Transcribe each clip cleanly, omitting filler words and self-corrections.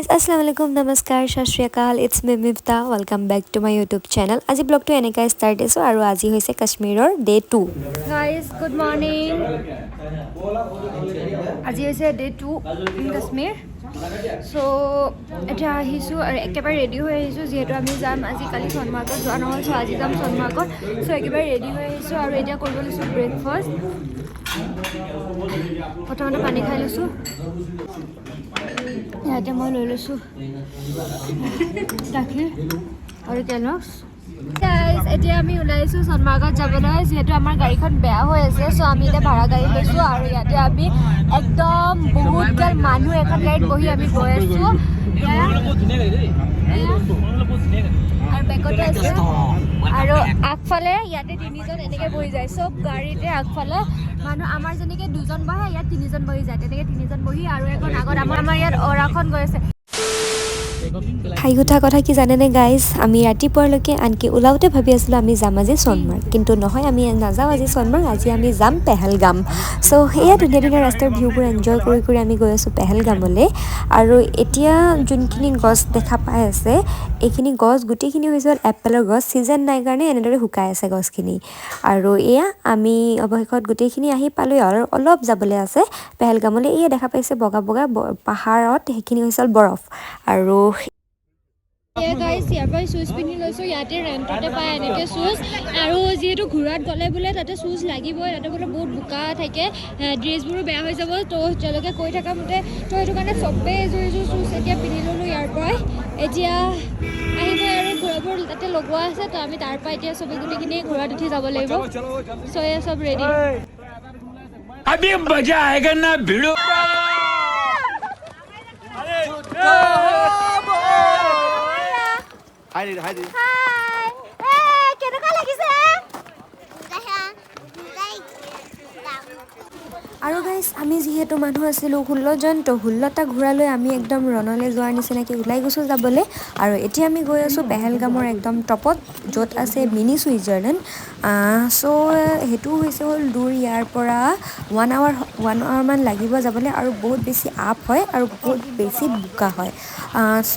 Guys, আসসালামু আলাইকুম, নমস্কাৰ, সত শ্ৰী আকাল। It's me, Mifta. Welcome back to my YouTube channel. আজি ব্লগটো এনেকৈ ষ্টাৰ্ট দিছোঁ আৰু আজি হৈছে কাশ্মীৰৰ day 2। Guys, good morning. আজি হৈছে ডে 2 ইন কাশ্মীৰ। চ' এতিয়া আহিছোঁ আৰু একেবাৰে ৰেডি হৈ আহিছোঁ, যিহেতু আমি যাম আজি। কালি সোণমাৰ্গত যোৱা নহ'ল, চ' আজি যাম সোণমাৰ্গত। চ' একেবাৰে ৰেডি হৈ আহিছোঁ আৰু এতিয়া কৰিব লৈছোঁ ব্ৰেকফাষ্ট। প্ৰথমতে পানী খাই লৈছোঁ। ইয়াতে মই লৈ লৈছোঁ গাখীৰ আৰু কেলক্স। গাইজ, এতিয়া আমি ওলাইছোঁ সোণমাৰ্গত যাবলৈ। যিহেতু আমাৰ গাড়ীখন বেয়া হৈ আছে, চ' আমি এতিয়া ভাড়া গাড়ী লৈছোঁ আৰু ইয়াতে আমি একদম বহুত গাল মানুহ এখন গাড়ীত বহি আমি গৈ আছোঁ। এয়া আৰু বেকতে আছে আৰু আগফালে ইয়াতে তিনিজন এনেকে বহি যায়। চব গাড়ীতে আগফালে মানুহ আমাৰ যেনেকে দুজন বহে, ইয়াত তিনিজন বহি যায়। তেনেকে তিনিজন বহি আৰু এখন আগত আমাৰ ইয়াত অৰাখন গৈ আছে। হাঁহি উঠা কথা কি জানেনে গাইজ? আমি ৰাতিপুৱালৈকে, আনকি ওলাওঁতে ভাবি আছিলোঁ আমি যাম আজি সোণমাৰ্গ। কিন্তু নহয়, আমি নাযাওঁ আজি সোণমাৰ্গ, আজি আমি যাম পেহেলগাম। চ' সেয়া ধুনীয়া ধুনীয়া ৰাস্তাৰ ভিউবোৰ এনজয় কৰি কৰি আমি গৈ আছোঁ পেহেলগামলৈ। আৰু এতিয়া যোনখিনি গছ দেখা পাই আছে, এইখিনি গছ গোটেইখিনি হৈছে এপেলৰ গছ। ছিজন নাই কাৰণে এনেদৰে শুকাই আছে গছখিনি। আৰু এয়া আমি অৱশেষত গোটেইখিনি আহি পালোঁ আৰু অলপ যাবলৈ আছে পেহেলগামলৈ। এয়া দেখা পাইছে বগা বগা পাহাৰত, সেইখিনি হৈছে বৰফ আৰু এয়া গাইজ, ইয়াৰ পৰাই শ্বুজ পিন্ধি লৈছোঁ। ইয়াতে ৰেণ্টতে পায় এনেকৈ শ্বুজ। আৰু যিহেতু ঘোঁৰাত গ'লে বোলে তাতে শ্বুজ লাগিবই, তাতে বোলে বহুত বোকা থাকে, ড্ৰেছবোৰো বেয়া হৈ যাব। তো তেওঁলোকে কৈ থকা মতে, তো সেইটো কাৰণে চবেই এযোৰ এযোৰ শ্বুজ এতিয়া পিন্ধি ল'লোঁ ইয়াৰ পৰাই। এতিয়া আহিব আৰু ঘোঁৰাবোৰ তাতে লগোৱা আছে। তো আমি তাৰ পৰা এতিয়া চবেই গোটেইখিনি ঘোঁৰাত উঠি যাব লাগিব। চ' এয়া চব ৰেডি। अभी मजा आएगा ना, भिड़ू। হাই দি, হাই দি। হাই, কেনেকুৱা লাগিছে? আৰু গাইজ, আমি যিহেতু মানুহ আছিলোঁ 16জন, তো 16টা ঘোঁৰালৈ আমি একদম ৰণলৈ যোৱাৰ নিচিনাকৈ ওলাই গৈছোঁ যাবলৈ। আৰু এতিয়া আমি গৈ আছোঁ পেহেলগামৰ একদম টপত, য'ত আছে মিনি ছুইজাৰলেণ্ড। চ' সেইটো হৈছে হ'ল দূৰ, ইয়াৰ পৰা 1 আৱাৰ 1 আৱাৰমান লাগিব যাবলৈ আৰু বহুত বেছি আপ হয় আৰু বহুত বেছি বোকা হয়। চ'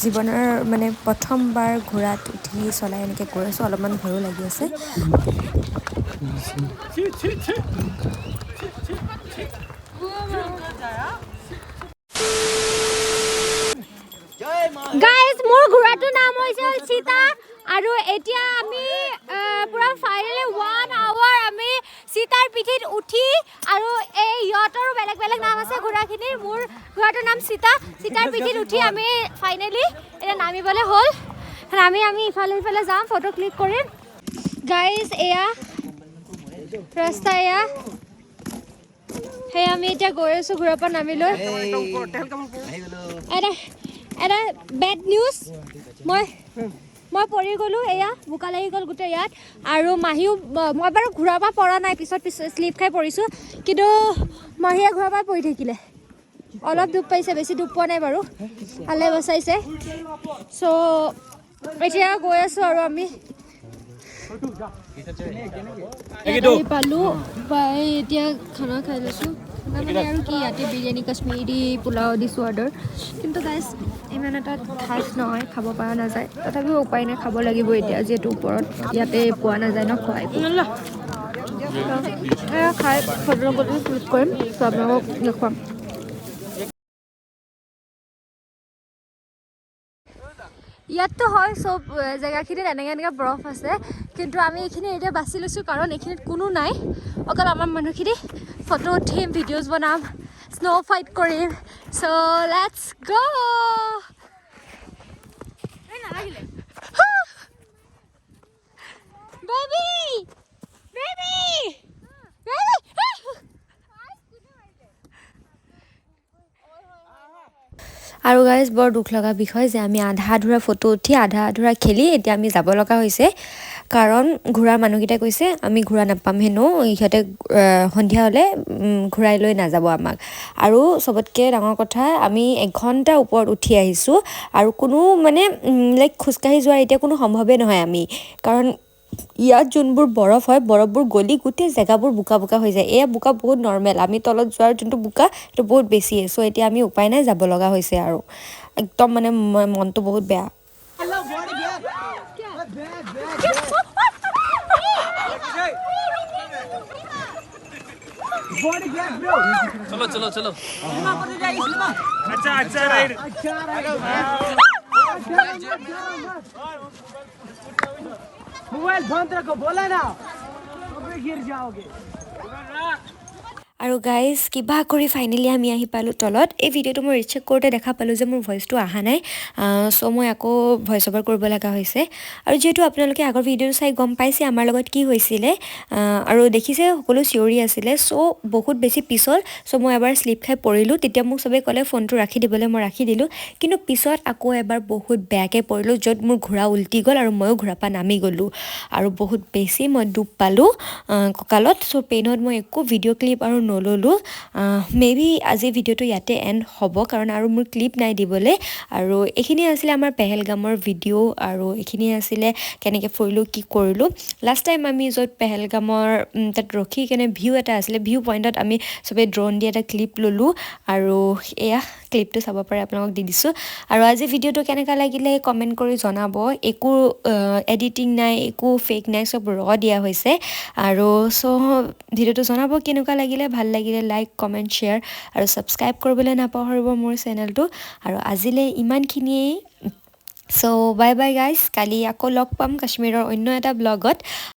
জীৱনৰ মানে প্ৰথমবাৰ ঘোঁৰাত উঠি চলাই এনেকৈ গৈ আছোঁ, অলপমান ভয়ো লাগি আছে। গাইজ, মোৰ ঘোঁৰাটোৰ নাম হৈছে হ'ল সীতা। আৰু এতিয়া আমি পূৰা ফাইনেলি 1 আৱাৰ আমি সীতাৰ পিঠিত উঠি, আৰু এই ইহঁতৰো বেলেগ বেলেগ নাম আছে ঘোঁৰাখিনিৰ, মোৰ ঘোঁৰাটোৰ নাম সীতা। সীতাৰ পিঠিত উঠি আমি ফাইনেলি এতিয়া নামিবলৈ হ'ল। নামি আমি ইফালে সিফালে যাম, ফটো ক্লিক কৰিম। গাইজ, এয়া ৰাস্তা, এয়া সেই আমি এতিয়া গৈ আছোঁ ঘোঁৰাৰ পৰা নামি লৈ। এটা এটা বেড নিউজ, মই পৰি গ'লোঁ। এয়া বোকা লাগি গ'ল গোটেই ইয়াত। আৰু মাহীও, মই বাৰু ঘোঁৰাৰ পৰা পৰা নাই, পিছত পিছত শ্লিপ খাই পৰিছোঁ, কিন্তু মাহীয়ে ঘোঁৰাৰ পৰা পৰি থাকিলে, অলপ দুখ পাইছে, বেছি দুখ পোৱা নাই বাৰু, ভালে বচাইছে। চ' এতিয়া গৈ আছোঁ আৰু আমি ইয়াত আহি পালোঁ পাই এতিয়া খানা খাই লৈছোঁ। খানা মানে আৰু কি, ইয়াতে বিৰিয়ানী, কাশ্মীৰী পোলাও দিছোঁ অৰ্ডাৰ। কিন্তু গাইজ, ইমান এটা খাচ নহয়, খাব পৰা নাযায়। তথাপিও উপায় নাই, খাব লাগিব এতিয়া, যিহেতু ওপৰত ইয়াতে পোৱা নাযায় ন খোৱাই। এয়া খাই ফটো ক্লিক কৰিম, ত' আপোনালোকক দেখুৱাম। ইয়াততো হয় চব জেগাখিনিত এনেকৈ এনেকৈ বৰফ আছে, কিন্তু আমি এইখিনি এতিয়া বাছি লৈছোঁ কাৰণ এইখিনিত কোনো নাই, অকল আমাৰ মানুহখিনি। ফটো উঠিম, ভিডিঅ'জ বনাম, স্ন' ফাইট কৰিম। চ' let's গ'। Baby, baby, baby. আৰু গাইজ, বৰ দুখ লগা বিষয় যে আমি আধা আধুৰা ফটো উঠি, আধা আধুৰা খেলি এতিয়া আমি যাব লগা হৈছে, কাৰণ ঘোঁৰাৰ মানুহকেইটাই কৈছে আমি ঘোঁৰা নাপাম হেনো, ইহঁতে সন্ধিয়া হ'লে ঘূৰাই লৈ নাযাব আমাক। আৰু চবতকৈ ডাঙৰ কথা, আমি এঘণ্টা ওপৰত উঠি আহিছোঁ আৰু কোনো মানে লাইক খোজকাঢ়ি যোৱাৰ এতিয়া কোনো সম্ভৱেই নহয় আমি, কাৰণ ইয়াত যোনবোৰ বৰফ হয়, বৰফবোৰ গলি গোটেই জেগাবোৰ বোকা বোকা হৈ যায়। এয়া বোকা বহুত নৰ্মেল, আমি তলত যোৱাৰ যোনটো বোকা সেইটো বহুত বেছিয়ে। চ' এতিয়া আমি উপায় নাই, যাব লগা হৈছে আৰু একদম মানে মনটো বহুত বেয়া। चलो चलो चलो, अच्छा अच्छा राइड। मोबाइल बंद रखो, बोला ना, अबे गिर जाओगे। আৰু গাইজ, কিবা কৰি ফাইনেলি আমি আহি পালোঁ তলত। এই ভিডিঅ'টো মই ৰিচেক কৰোঁতে দেখা পালোঁ যে মোৰ ভইচটো অহা নাই, চ' মই আকৌ ভইচ অভাৰ কৰিব লগা হৈছে। আৰু যিহেতু আপোনালোকে আগৰ ভিডিঅ'টো চাই গম পাইছে আমাৰ লগত কি হৈছিলে আৰু দেখিছে সকলো চিঞৰি আছিলে, চ' বহুত বেছি পিছল। চ' মই এবাৰ শ্লিপ খাই পৰিলোঁ, তেতিয়া মোক চবেই ক'লে ফোনটো ৰাখি দিবলৈ, মই ৰাখি দিলোঁ। কিন্তু পিছত আকৌ এবাৰ বহুত বেয়াকৈ পৰিলোঁ, য'ত মোৰ ঘোঁৰা উল্টি গ'ল আৰু ময়ো ঘোঁৰাৰ পৰা নামি গ'লোঁ আৰু বহুত বেছি মই দুখ পালোঁ কঁকালত। চ' পেইনত মই একো ভিডিঅ' ক্লিপ আৰু নল'লোঁ। মে বি আজি ভিডিঅ'টো ইয়াতে এণ্ড হ'ব, কাৰণ আৰু মোৰ ক্লিপ নাই দিবলৈ। আৰু এইখিনিয়ে আছিলে আমাৰ পেহেলগামৰ ভিডিঅ' আৰু এইখিনিয়ে আছিলে কেনেকৈ ফুৰিলোঁ, কি কৰিলোঁ। লাষ্ট টাইম আমি য'ত পেহেলগামৰ তাত ৰখি কেনে ভিউ এটা আছিলে, ভিউ পইণ্টত আমি চবেই ড্ৰ'ন দি এটা ক্লিপ ল'লোঁ আৰু এয়া ক্লিপটো চাব পাৰে, আপোনালোকক দি দিছোঁ। আৰু আজি ভিডিঅ'টো কেনেকুৱা লাগিলে কমেণ্ট কৰি জনাব। একো এডিটিং নাই, একো ফেক নাই, চব ৰ দিয়া হৈছে। আৰু চ' ভিডিঅ'টো জনাব কেনেকুৱা লাগিলে। ভাল লাগিলে লাইক, কমেণ্ট, শ্বেয়াৰ আৰু ছাবস্ক্ৰাইব কৰিবলৈ নাপাহৰিব মোৰ চেনেলটো। আৰু আজিলৈ ইমানখিনিয়েই। চ' বাই বাই গাইজ, কালি আকৌ লগ পাম কাশ্মীৰৰ অন্য এটা ব্লগত।